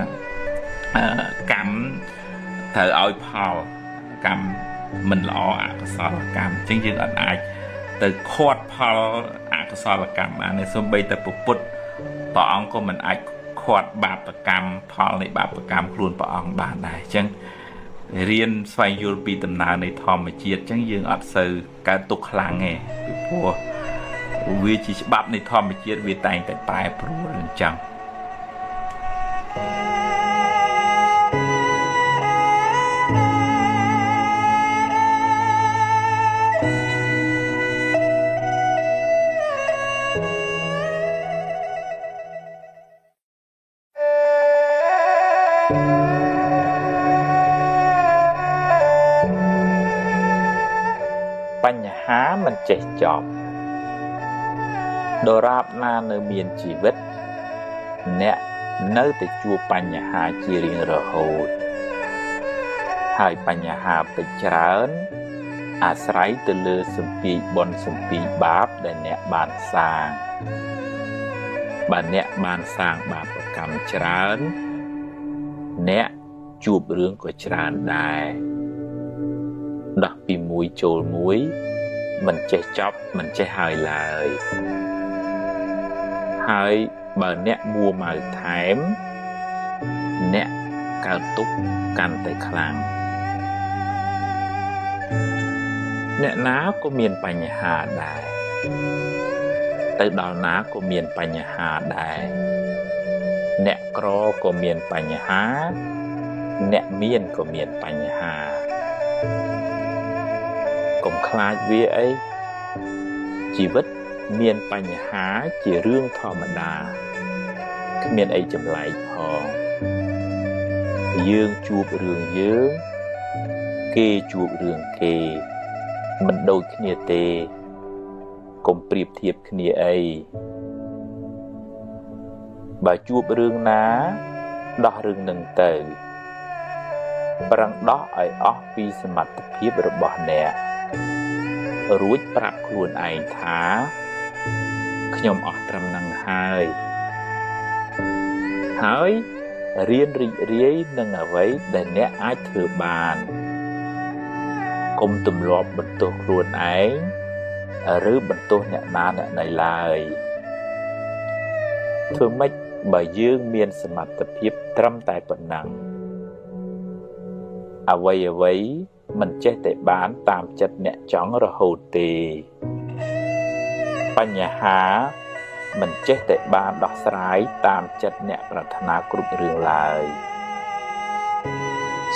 កម្មត្រូវឲ្យផលកម្មមិនល្អអកុសលកម្មអញ្ចឹងយើងអត់អាចទៅខាត់ផលអកុសលកម្មបានទេសូម្បីតែពុទ្ធព្រះអង្គក៏មិនអាចខាត់បាបកម្មផលនៃបាបកម្មខ្លួនព្រះអង្គបានដែរអញ្ចឹងរៀនស្វែងយល់ពីដំណើរនៃធម្មជាតិអញ្ចឹងយើងអត់សូវកើតទុក្ខខ្លាំងទេពីព្រោះវាជាច្បាប់នៃធម្មជាតិវាតែងតែប្រែប្រួលអញ្ចឹងបញ្ហាមិនចេះចប់ដរាបណានៅមានជីវិតអ្នកនៅតែជួបបញ្ហាជារៀងរហូតហើយបញ្ហាពេចច្រើនអាស្រ័យទៅលើសម្ពាយបុណ្យសម្ពាយបាបដែលអ្នកបានសាងបើអ្នកបានសាងបាបកម្មច្រើនអ្នកជួបរឿងក៏ច្រើនដែរដោះពីមួយចូលមួយមិនចេះចប់មិនចេះហើយឡើយហើយបើអ្នកមួម៉ៅថែមអ្នកកើតទុក្ខកាន់តែខ្លាំងអ្នកណាក៏មានបញ្ហាដែរទៅដល់ណាក៏មានបញ្ហាដែរអ្នកក្រក៏មានបញ្ហាអ្នកមានក៏មានបញ្ហាកុំខ្លាចវាអីជីវិតមានបញ្ហាជារឿងធម្មតាគ្មានអីចម្លែកផងយើងជួបរឿងយើងគេជួបរឿងគេមិនដូចគ្នាទេកុំប្រៀបធៀបគ្នាអីបើជួបរឿងណាដោះរឿងនឹងទៅប្រឹងដោះឲ្យអស់ពីសមត្ថភាពរបស់អ្នករួចប្រាប់ខ្លួនឯងថាខ្ញុំអស់ត្រឹមនឹងហើយហើយរៀនរីករាយនឹងអ្វីដែលអ្នកអាចធ្វើបានកុំទម្លាប់បន្ទោសខ្លួនឯងឬបន្ទោសអ្នកណាអ្នកណីឡើយធ្វើម៉េចបើយើងមានសមត្ថភាពត្រឹមតែប៉ុណ្ណឹងអ្វីអ្វីមិនចេះតែបានតាមចិត្តអ្នកចង់រហូតទេបញ្ហាមិនចេះតែបានដោះស្រាយតាមចិត្តអ្នកប្រាថ្នាគ្រប់រឿងឡើយ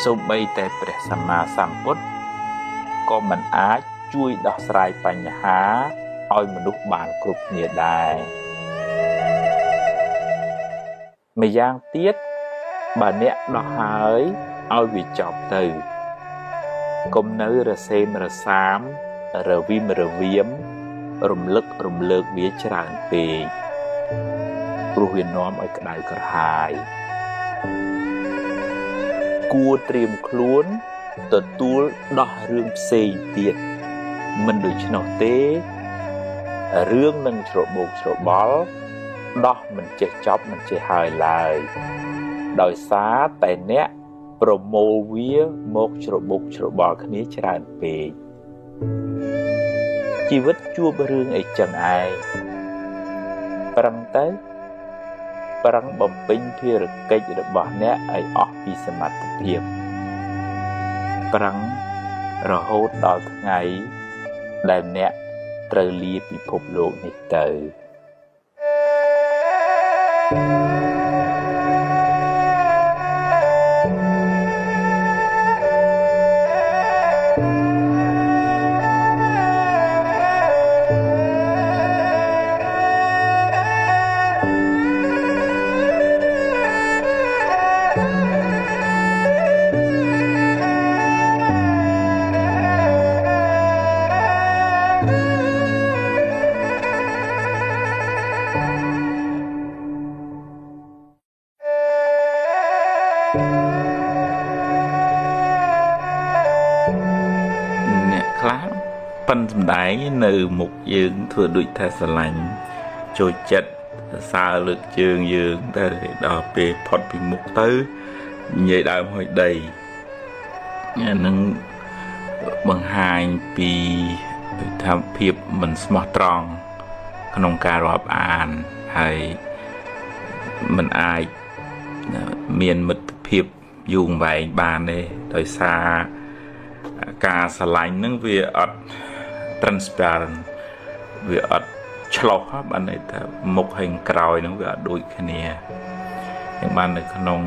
សូម្បីតែព្រះសម្មាសម្ពុទ្ធក៏មិនអាចជួយដោះស្រាយបញ្ហាឲ្យមនុស្សបានគ្រប់គ្នាដែរម្យ៉ាងទៀតបើអ្នកដោះហើយឲ្យវាចប់ទៅកុំនៅរសេមរសាមរវិមរវៀមរំលឹករំលើកវាច្រើនពេកព្រោះវានាំឲ្យក្តៅក្រហាយគួរត្រៀមខ្លួនទទួលដោះរឿងផ្សេងទៀតមិនដូច្នោះទេរឿងនឹងច្របូកច្របល់ដោះមិនចេះចប់មិនចេះហើយឡើយដោយសារតែអ្នកប្រមូលវាមកច្របូកច្របល់គ្នាច្រើនពេកជីវិតជួបរឿងអីចឹងឯងប្រឹងទៅប្រឹងបំពេញភារកិច្ចរបស់អ្នកឲ្យអស់ពីសមត្ថភាពប្រឹងរហូតដល់ថ្ងៃដែលអ្នកត្រូវលាពិភពលោកនេះទៅ ឯងនៅមុខយើងធ្វើដូចថាស្រឡាញ់ចូលចិត្តសរសើរលើកជើងយើងតែដល់ពេលផុតពីមុខទៅនិយាយដើមហុយដីអានឹងបង្ហាញពីថាភាពមិនស្មោះត្រង់ក្នុងការរាប់អានហើយមិនអាចមានមិត្តភាពយូរអង្វែងបានទេដោយសារការស្រឡាញ់នឹងវាអត់ transparent វាអត់ឆ្លោះបានន័យថាមុខហើយក្រោយនឹងវាអត់ដូចគ្នាយ៉ាងបាននៅក្នុង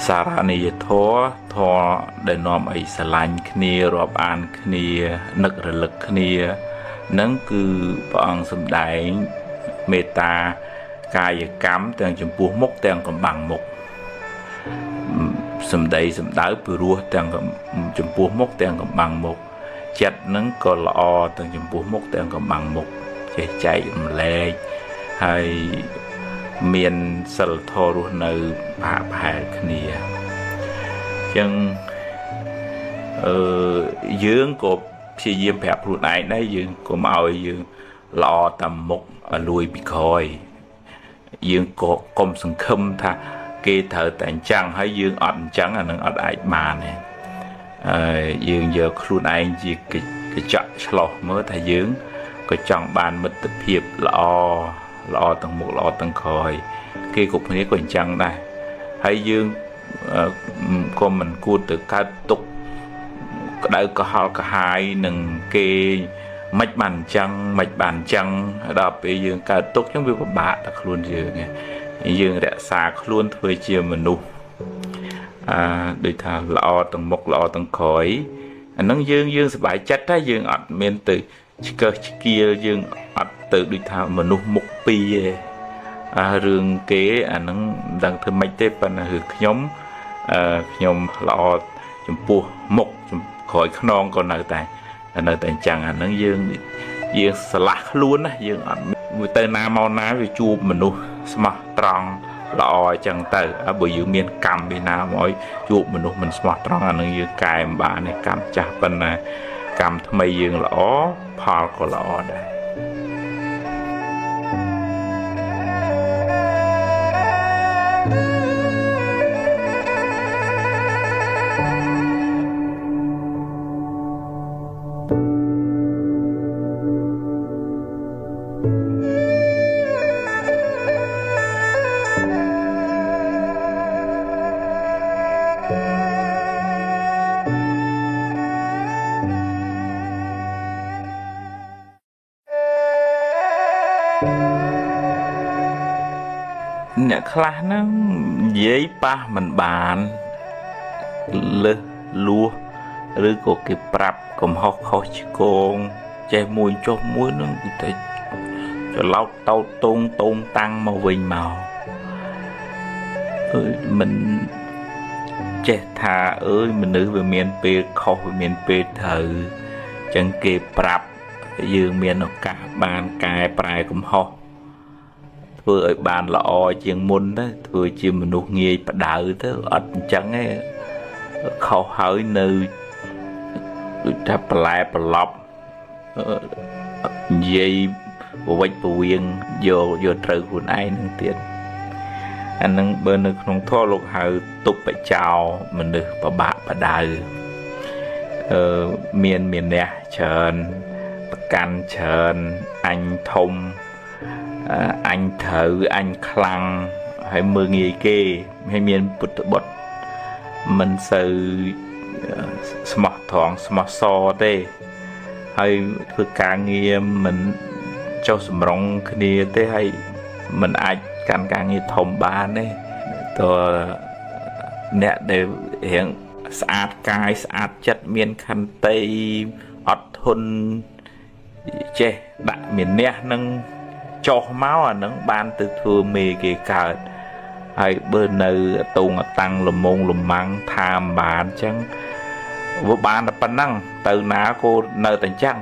សារនីយធម៌ធម៌ដែលនាំឲ្យស្រឡាញ់គ្នារាប់អានគ្នានឹករលឹកគ្នានឹងគឺព្រះអង្គសម្ដែងមេត្តាកាយកម្មទាំងចំពោះមុខទាំងកំបាំងមុខសម្ដីសម្ដៅពិរោះទាំងចំពោះមុខទាំងកំបាំងមុខចិត្តនឹងក៏ល្អទាំងចំពោះមុខទាំងកំបាំងមុខចេះចែករំលែកហើយមានសិលធម៌រស់នៅប្រហាក់ប្រហែលគ្នាអញ្ចឹងយើងក៏ព្យាយាមប្រាប់ខ្លួនឯងដែរយើងកុំឲ្យយើងល្អតាមមុខលួយពីក្រោយយើងក៏កុំសង្ឃឹមថាគេត្រូវតែអញ្ចឹងហើយយើងអត់អញ្ចឹងអានឹងអត់អាចបានទេហើយយើងយកខ្លួនឯងជាកញ្ចក់ឆ្លោះមើលថាយើងក៏ចង់បានមិត្តភាពល្អល្អទាំងមុខល្អទាំងក្រោយគេគ្រប់គ្នាក៏អញ្ចឹងដែរហើយយើងក៏មិនគួរទៅកើតទុកក្តៅក្រហល់ក្រហាយនឹងគេមិនបានអញ្ចឹងមិនបានអញ្ចឹងដល់ពេលយើងកើតទុកអញ្ចឹងវាពិបាកតែខ្លួនយើងយើងរក្សាខ្លួនធ្វើជាមនុស្សដូចថាល្អទាំងមុខល្អទាំងក្រោយអាហ្នឹងយើងសប្បាយចិត្តដែរយើងអត់មានទៅឆ្កឹះឆ្កៀលយើងអត់ទៅដូចថាមនុស្សមុខពីរទេរឿងគេអាហ្នឹងមិនដឹងធ្វើម៉េចទេប៉ុន្តែរឿងខ្ញុំខ្ញុំល្អចំពោះមុខក្រោយខ្នងក៏នៅតែអញ្ចឹងអាហ្នឹងយើងស្រឡះខ្លួនណាយើងអត់ទៅណាមកណាវាជួបមនុស្សស្មោះត្រង់ល្អអញ្ចឹងទៅបើយើងមានកម្មពីណាមកឲ្យជួបមនុស្សមិនស្មោះត្រង់អានឹងយើងកែមិនបានទេកម្មចាស់ប៉ុន្តែកម្មថ្មីយើងល្អផលក៏ល្អដែរអ្នកខ្លះហ្នឹងនិយាយប៉ះមិនបានលើសលួសឬក៏គេប្រាប់កំហុសខុសឆ្គងចេះមួយចុះមួយហ្នឹងគឺតែច្រឡោតតោតតងតងតាំងមកវិញមកអើយមិនចេះថាអើយមនុស្សវាមានពេលខុសវាមានពេលត្រូវចឹងគេប្រាប់យើងមានឱកាសបានកែប្រែកំហុសធ្វើឲ្យបានល្អជាងមុនទៅធ្វើជាមនុស្សងាយបដៅទៅអត់អញ្ចឹងទេខុសហើយនៅដូចថាប្រឡែប្រឡប់និយាយប្រវិចប្រវៀងយកត្រូវខ្លួនឯងនឹងទៀតអានឹងបើនៅក្នុងធម៌លោកហៅទុបចោមនុស្សប្របាក់បដៅមានអ្នកច្រើនប្រកាន់ច្រើនអញធំអញត្រូវអញខ្លាំងហើយមើលងាយគេហើយមានពុទ្ធបុត្រមិនសូវស្មោះត្រង់ស្មោះសរទេហើយធ្វើការងារមិនចុះសម្រុងគ្នាទេហើយមិនអាចកាន់ការងារធំបានទេតើអ្នកដែលរៀងស្អាតកាយស្អាតចិត្តមានខន្តីអត់ធន់ចេះដាក់មានអ្នកនឹងចុះមកអានឹងបានទៅធ្វើមេគេកើតហើយបើនៅតងតាំងលមងលម៉ាំងថាមបានអញ្ចឹងវាបានតែប៉ុណ្ណឹងទៅណាក៏នៅតែអញ្ចឹង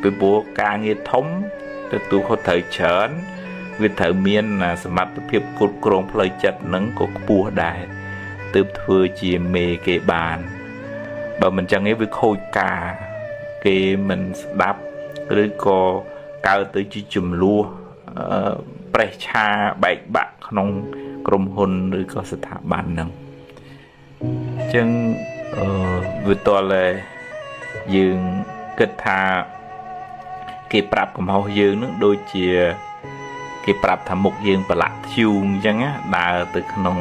ពីព្រោះការងារធំទទួលខុសត្រូវច្រើនវាត្រូវមានសមត្ថភាពគ្រប់គ្រងផ្លូវចិត្តនឹងក៏ខ្ពស់ដែរទើបធ្វើជាមេគេបានបើមិនអញ្ចឹងទេវាខូចការ គេមិនស្ដាប់ឬក៏កើតទៅជាចំនួនប្រេះឆាបែកបាក់ក្នុងក្រុមហ៊ុនឬក៏ស្ថាប័នហ្នឹងអញ្ចឹងអឺវាតលយើងគិតថាគេប្រាប់កំហុសយើងនឹងដូចជាគេប្រាប់ថាមុខយើងប្រឡាក់ធ្យូងអញ្ចឹងណាដើរទៅក្នុង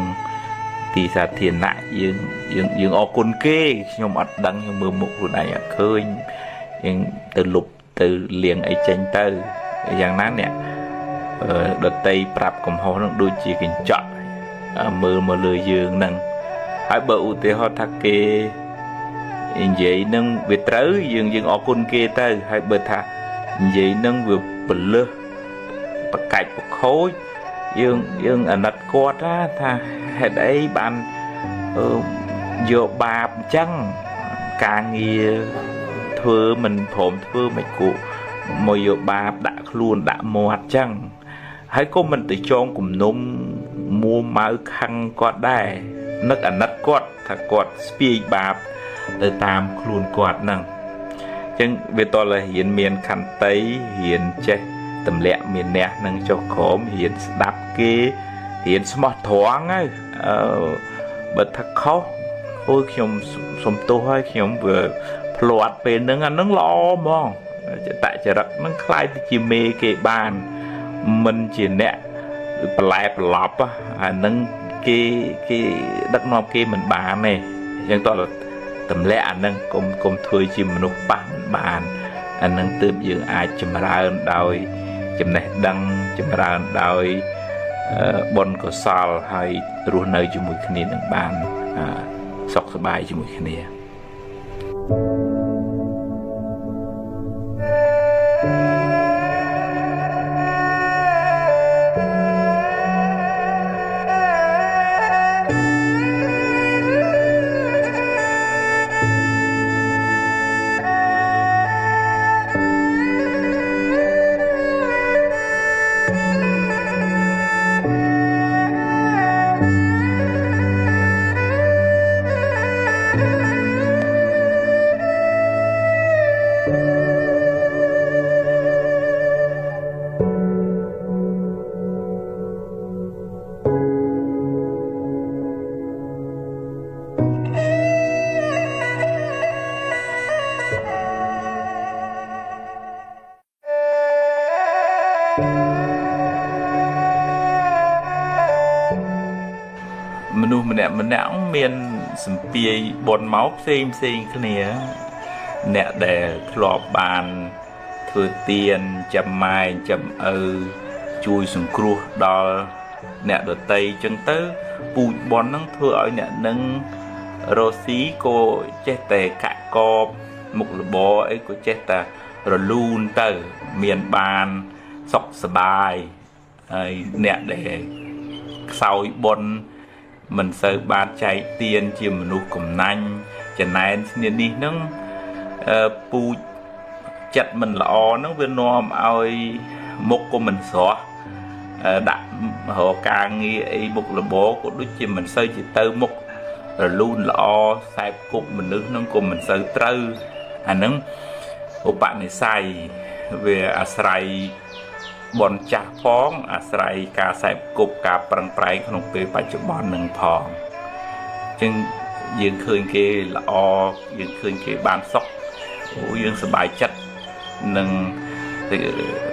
ទីសាធារណៈយើងយើងយើងអរគុណគេខ្ញុំអត់ដឹងខ្ញុំមើលមុខខ្លួនឯងអត់ឃើញយើងទៅលុបទៅលាងអីចេញទៅយ៉ាងណាអ្នកដតីប្រាប់កំហុសនឹងដូចជាកញ្ចក់មើលមកលើយើងនឹងហើយបើឧទាហរណ៍ថាគេនិយាយនឹងវាត្រូវយើងយើងអរគុណគេទៅហើយបើថានិយាយនឹងវាពលឹះបកាច់បខូចយើងយើងអាណិតគាត់ថាហេតុអីបានយកបាបអញ្ចឹងការងារធ្វើមិនព្រមធ្វើមិនគួរមកយកបាបដាក់ខ្លួនដាក់មាត់អញ្ចឹងហើយក៏មិនទៅចងគំនុំមួម៉ៅខឹងគាត់ដែរនឹកអាណិតគាត់ថាគាត់ស្ពាយបាបទៅតាមខ្លួនគាត់ហ្នឹងអញ្ចឹងវាតលរៀនមានខន្តីរៀនចេះទម្លាក់មានអ្នកនឹងចុះក្រោមរៀនស្ដាប់គេរៀនស្មោះត្រង់ហើយអឺបើថាខុសអូយខ្ញុំសុំទោសហើយខ្ញុំវាភ្លាត់ពេលហ្នឹងអាហ្នឹងល្អហ្មងចតចរិតហ្នឹងคล้ายទៅជាមេគេបានមិនជាអ្នកប្រឡែប្រឡប់អាហ្នឹងគេគេដឹកនាំគេមិនបានទេអញ្ចឹងតោះទម្លាក់អាហ្នឹងកុំធ្វើជាមនុស្សប៉ះមិនបានអាហ្នឹងទើបយើងអាចចម្រើនដោយចំណេះដឹងចម្រើនដោយបុណ្យកុសលហើយរស់នៅជាមួយគ្នានឹងបានសុខសប្បាយជាមួយគ្នាមនុស្សម្នាក់ម្នាក់មានសម្ពាយបុណ្យមកផ្សេងផ្សេងគ្នាអ្នកដែលធ្លាប់បានធ្វើទានចាំម៉ែចាំឪជួយសង្គ្រោះដល់អ្នកដតីចឹងទៅពូជបុណ្យហ្នឹងធ្វើឲ្យអ្នកនឹងរស់ស៊ីក៏ចេះតែកាក់កបមុខរបរអីក៏ចេះតែរលូនទៅមានបានសុខសប្បាយហើយអ្នកដែលខ្សោយបុណ្យមិនសូវបានចែកទានជាមនុស្សកំណាញ់ចំណែនស្នានេះហ្នឹងពូជចិត្តមិនល្អហ្នឹងវានាំឲ្យមុខក៏មិនស្រស់ដាក់រកការងារអីមុខរបរក៏ដូចជាមិនសូវជាទៅមុខរលូនល្អសែបគប់មនុស្សហ្នឹងក៏មិនសូវត្រូវអាហ្នឹងឧបនិស្ស័យវាអាស្រ័យបុណ្យចាស់ផងអាស្រ័យការសែបគប់ការប្រឹងប្រែងក្នុងពេលបច្ចុប្បន្ននឹងផងអញ្ចឹងយើងឃើញគេល្អយើងឃើញគេបានសុខអូយើងសប្បាយចិត្តនឹង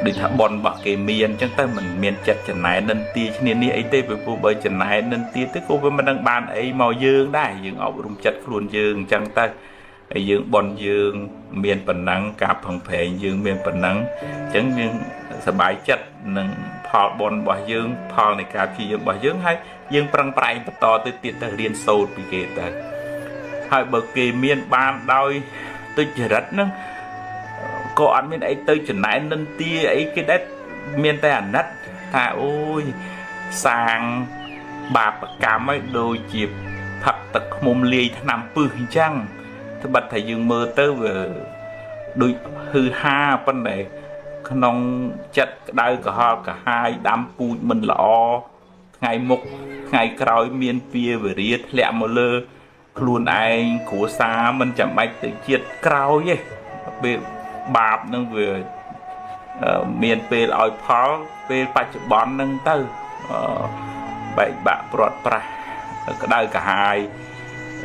ដូចថាបុណ្យរបស់គេមានអញ្ចឹងទៅមិនមានចិត្តចំណែននិន្ទាគ្នានេះអីទេពីព្រោះបើចំណែននិន្ទាទៅក៏វាមិនដឹងបានអីមកយើងដែរយើងអប់រំចិត្តខ្លួនយើងអញ្ចឹងទៅហើយយើងបុណ្យយើងមានប៉ុណ្ណឹងការប្រឹងប្រែងយើងមានប៉ុណ្ណឹងអញ្ចឹងយើងសប្បាយចិត្តនឹងផលបុណ្យរបស់យើងផលនៃការព្យាយាមរបស់យើងហើយយើងប្រឹងប្រែងបន្តទៅទៀតទៅរៀនសូត្រពីគេទៅហើយបើគេមានបានដោយទុច្ចរិតហ្នឹងក៏អត់មានអីទៅចំណែននិន្ទាអីគេដែរមានតែអាណិតថាអូយសាងបាបកម្មឲ្យដូចជាផឹកទឹកឃ្មុំលាយថ្នាំពឹសអញ្ចឹងត្បិតថាយើងមើលទៅវាដូចហឺហាប៉ុន្តែក្នុងចិត្តក្តៅក្រហល់ក្រហាយដាំពូជមិនល្អថ្ងៃមុខថ្ងៃក្រោយមានពៀវរាធ្លាក់មកលើខ្លួនឯងគ្រួសារមិនចាំបាច់ទៅជាតិក្រោយទេ ពេលបាបនឹងវាមានពេលឲ្យផលពេលបច្ចុប្បន្ននឹងទៅបែកបាក់ព្រាត់ប្រាសក្តៅក្រហាយ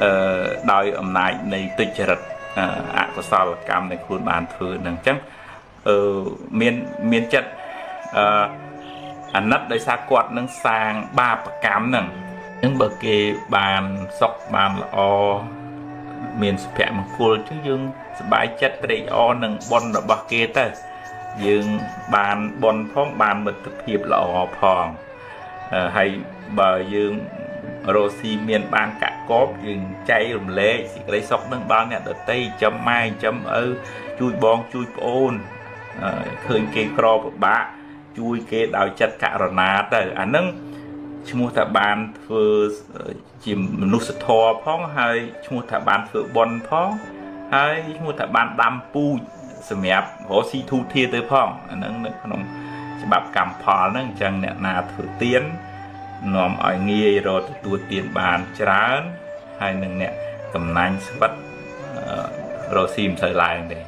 អឺដោយអំណាចនៃទុច្ចរិតអកុសលកម្មដែលខ្លួនបានធ្វើនឹងអញ្ចឹងអឺមានមានចិត្តអឺអាណិតដោយសារគាត់នឹងសាងបាបកម្មហ្នឹងអញ្ចឹងបើគេបានសុខបានល្អមានសុភមង្គលអញ្ចឹងយើងសប្បាយចិត្តត្រេកអរនឹងបុណ្យរបស់គេទៅយើងបានបុណ្យផងបានមិត្តភាពល្អផងហើយបើយើងរកស៊ីមានបានកកបយើងចែករំលែកសេចក្តីសុខនឹងដល់អ្នកដទៃចាំម៉ែចាំឪជួយបងជួយប្អូនឃើញគេក្រពិបាកជួយគេដោយចិត្តករុណាទៅអានឹងឈ្មោះថាបានធ្វើជាមនុស្សធម៌ផងហើយឈ្មោះថាបានធ្វើបុណ្យផងហើយឈ្មោះថាបានដាំពូជសម្រាប់រកស៊ីធូធាទៅផងអានឹងនៅក្នុងច្បាប់កម្មផលហ្នឹងអញ្ចឹងអ្នកណាធ្វើទាននាំឲ្យងាយរកទទួលទានបានច្រើនហើយនឹងអ្នកកំណាញ់ស្វិតរកស៊ីមិនសូវឡើងទេ។